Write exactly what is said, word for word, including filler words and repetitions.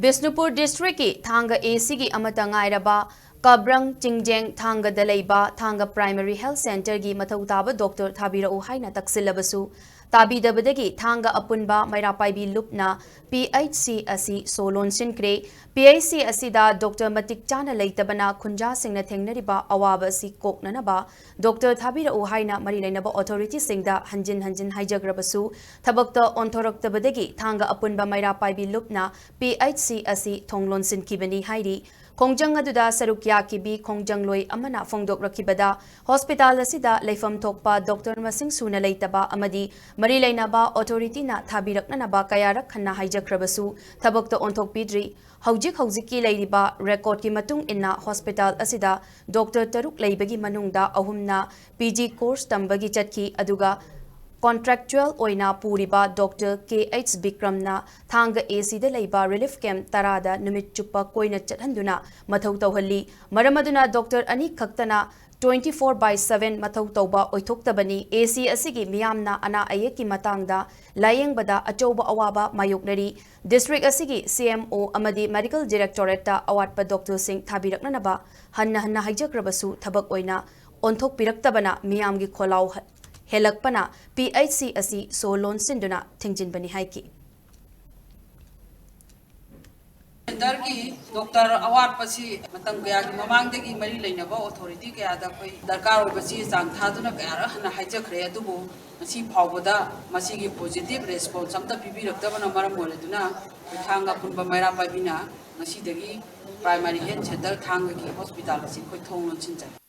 ꯕꯤꯁꯅꯨꯄꯨꯔ ꯗꯤꯁꯇ꯭ꯔꯤꯛꯀꯤ ꯊꯥꯡꯒ ꯑꯦ ꯁꯤꯒꯤ ꯑꯃꯠꯇ ꯉꯥꯏꯔꯕ ꯀꯕ꯭ꯔꯪ ꯆꯤꯡꯖꯦꯡ ꯊꯥꯡꯒꯗ ꯂꯩꯕ ꯊꯥꯡꯒ ꯄ꯭ꯔꯥꯏꯃꯔꯤ ꯍꯦꯜꯊ ꯁꯦꯟꯇꯔꯒꯤ ꯃꯊꯧ ꯇꯥꯕ ꯗꯣꯛꯇꯔ ꯊꯥꯕꯤꯔꯛꯎ ꯍꯥꯏꯅ ꯇꯛꯁꯤꯜꯂꯕꯁꯨ, ꯇꯥꯕꯤꯗꯕꯗꯒꯤ ꯊꯥꯡꯒ ꯑꯄꯨꯟꯕ ꯃꯩꯔꯥ ꯄꯥꯏꯕꯤ ꯂꯨꯞꯅ ꯄꯤ ꯑꯩꯆ ꯁꯤ ꯑꯁꯤ ꯁꯣ ꯂꯣꯟꯁꯤꯟꯈ꯭ꯔꯦ꯫ ꯄꯤ ꯑꯩꯆ ꯁꯤ ꯑꯁꯤꯗ ꯗꯣꯛꯇꯔ ꯃꯇꯤꯛ ꯆꯥꯅ ꯂꯩꯇꯕꯅ ꯈꯨꯟꯖꯥꯁꯤꯡꯅ ꯊꯦꯡꯅꯔꯤꯕ ꯑꯋꯥꯕ ꯑꯁꯤ ꯀꯣꯛꯅꯅꯕ ꯗꯣꯛꯇꯔ ꯊꯥꯕꯤꯔꯛꯎ ꯍꯥꯏꯅ ꯃꯔꯤ ꯂꯩꯅꯕ ꯑꯣꯊꯣꯔꯤꯇꯤꯁꯤꯡꯗ ꯍꯟꯖꯤꯟ ꯍꯟꯖꯤꯟ ꯍꯥꯏꯖꯈ꯭ꯔꯕꯁꯨ, ꯊꯕꯛꯇ ꯑꯣꯟꯊꯣꯔꯛꯇꯕꯗꯒꯤ ꯊꯥꯡꯒ ꯑꯄꯨꯟꯕ ꯃꯩꯔꯥ ꯄꯥꯏꯕꯤ ꯂꯨꯞꯅ ꯄꯤ ꯑꯩꯆ ꯁꯤ ꯑꯁꯤ ꯊꯣꯡ ꯂꯣꯟꯁꯤꯟꯈꯤꯕꯅꯤ ꯍꯥꯏꯔꯤ꯫ ꯈꯣꯡꯖꯪ ꯑꯗꯨꯗ ꯁꯔꯨꯛ ꯌꯥꯈꯤꯕꯤ ꯈꯣꯡꯖꯪꯂꯣꯏ ꯑꯃꯅ ꯐꯣꯡꯗꯣꯛꯂꯛꯈꯤꯕꯗ, ꯍꯣꯁꯄꯤꯇꯥꯜ ꯑꯁꯤꯗ ꯂꯩꯐꯝ ꯊꯣꯛꯄ ꯗꯣꯛꯇꯔ ꯃꯁꯤꯡ ꯁꯨꯅ ꯂꯩꯇꯕ ꯑꯃꯗꯤ ꯃꯔꯤ ꯂꯩꯅꯕ ꯑꯣꯊꯣꯔꯤꯇꯤꯅ ꯊꯥꯕꯤꯔꯛꯅꯅꯕ ꯀꯌꯥꯔꯛ ꯍꯟꯅ ꯍꯥꯏꯖꯈ꯭ꯔꯕꯁꯨ, ꯊꯕꯛꯇ ꯑꯣꯟꯊꯣꯛꯄꯤꯗ꯭ꯔꯤ꯫ ꯍꯧꯖꯤꯛ ꯍꯧꯖꯤꯛꯀꯤ ꯂꯩꯔꯤꯕ ꯔꯦꯀꯣꯔꯗꯀꯤ ꯃꯇꯨꯡ ꯏꯟꯅ, ꯍꯣꯁꯄꯤꯇꯥꯜ ꯑꯁꯤꯗ ꯗꯣꯛꯇꯔ ꯇꯔꯨꯛ ꯂꯩꯕꯒꯤ ꯃꯅꯨꯡꯗ ꯑꯍꯨꯝꯅ ꯄꯤ ꯖꯤ ꯀꯣꯔꯁ ꯇꯝꯕꯒꯤ ꯆꯠꯈꯤ, ꯑꯗꯨꯒ ꯀꯣꯟꯇ꯭ꯔꯦꯛꯆꯨꯑꯦꯜ ꯑꯣꯏꯅ ꯄꯨꯔꯤꯕ ꯗꯣꯛꯇꯔ ꯀꯦ ꯑꯩꯆ ꯕꯤꯀ꯭ꯔꯝꯅ ꯊꯥꯡꯒ ꯑꯦ ꯁꯤꯗ ꯂꯩꯕ ꯔꯤꯂꯤꯐ ꯀꯦꯝꯞ ꯇꯔꯥꯗ ꯅꯨꯃꯤꯠ ꯆꯨꯞꯄ ꯀꯣꯏꯅ ꯆꯠꯍꯟꯗꯨꯅ ꯃꯊꯧ ꯇꯧꯍꯜꯂꯤ꯫ ꯃꯔꯝ ꯑꯗꯨꯅ ꯗꯣꯛꯇꯔ ꯑꯅꯤ ꯈꯛꯇꯅ twenty four by seven ꯃꯊꯧ ꯇꯧꯕ ꯑꯣꯏꯊꯣꯛꯇꯕꯅꯤ꯫ ꯑꯦ ꯁꯤ ꯑꯁꯤꯒꯤ ꯃꯤꯌꯥꯝꯅ ꯑꯅꯥ ꯑꯌꯦꯛꯀꯤ ꯃꯇꯥꯡꯗ ꯂꯥꯌꯦꯡꯕꯗ ꯑꯆꯧꯕ ꯑꯋꯥꯕ ꯃꯥꯌꯣꯛꯅꯔꯤ꯫ ꯗꯤꯁꯇ꯭ꯔꯤꯛ ꯑꯁꯤꯒꯤ ꯁꯤ ꯑꯦꯝ ꯑꯣ ꯑꯃꯗꯤ ꯃꯦꯗꯤꯀꯦꯜ ꯗꯤꯔꯦꯛꯇꯣꯔꯦꯠꯇ ꯑꯋꯥꯠꯄ ꯗꯣꯛꯇꯔꯁꯤꯡ ꯊꯥꯕꯤꯔꯛꯅꯅꯕ ꯍꯟꯅ ꯍꯟꯅ ꯍꯥꯏꯖꯈ꯭ꯔꯕꯁꯨ, ꯊꯕꯛ ꯑꯣꯏꯅ ꯑꯣꯟꯊꯣꯛꯄꯤꯔꯛꯇꯕꯅ ꯃꯤꯌꯥꯝꯒꯤ ꯈꯣꯜꯂꯥꯎ ꯍꯦꯜꯂꯛꯄꯅ ꯄꯤ ꯑꯩꯆ ꯁꯤ ꯑꯁꯤ ꯁꯣ ꯂꯣꯟꯁꯤꯟꯗꯨꯅ ꯊꯤꯡꯖꯤꯟꯕꯅꯤ ꯍꯥꯏꯈꯤ꯫ ꯁꯦꯟꯇꯔꯒꯤ ꯗꯣꯛꯇꯔ ꯑꯋꯥꯠꯄꯁꯤ ꯃꯇꯝ ꯀꯌꯥꯒꯤ ꯃꯃꯥꯡꯗꯒꯤ ꯃꯔꯤ ꯂꯩꯅꯕ ꯑꯣꯊꯣꯔꯤꯇꯤ ꯀꯌꯥꯗ ꯑꯩꯈꯣꯏ ꯗꯔꯀꯥꯔ ꯑꯣꯏꯕ ꯆꯦ ꯆꯥꯡ ꯊꯥꯗꯨꯅ ꯀꯌꯥꯔꯛ ꯍꯟꯅ ꯍꯥꯏꯖꯈ꯭ꯔꯦ, ꯑꯗꯨꯕꯨ ꯉꯁꯤ ꯐꯥꯎꯕꯗ ꯃꯁꯤꯒꯤ ꯄꯣꯖꯤꯇꯤꯚ ꯔꯦꯁꯄꯣꯟꯁ ꯑꯝꯇ ꯄꯤꯕꯤꯔꯛꯇꯕꯅ ꯃꯔꯝ ꯑꯣꯏꯔꯗꯨꯅ, ꯑꯩꯈꯣꯏ ꯊꯥꯡꯒ ꯑꯄꯨꯟꯕ ꯃꯩꯔꯥ ꯄꯥꯏꯕꯤꯅ ꯉꯁꯤꯗꯒꯤ ꯄ꯭ꯔꯥꯏꯃꯥꯔꯤ ꯍꯦꯜꯊ ꯁꯦꯟꯇꯔ ꯊꯥꯡꯒꯒꯤ ꯍꯣꯁꯄꯤꯇꯥꯜ ꯑꯁꯤ ꯑꯩꯈꯣꯏ ꯊꯣꯡ ꯂꯣꯟꯁꯤꯟꯖꯔꯦ꯫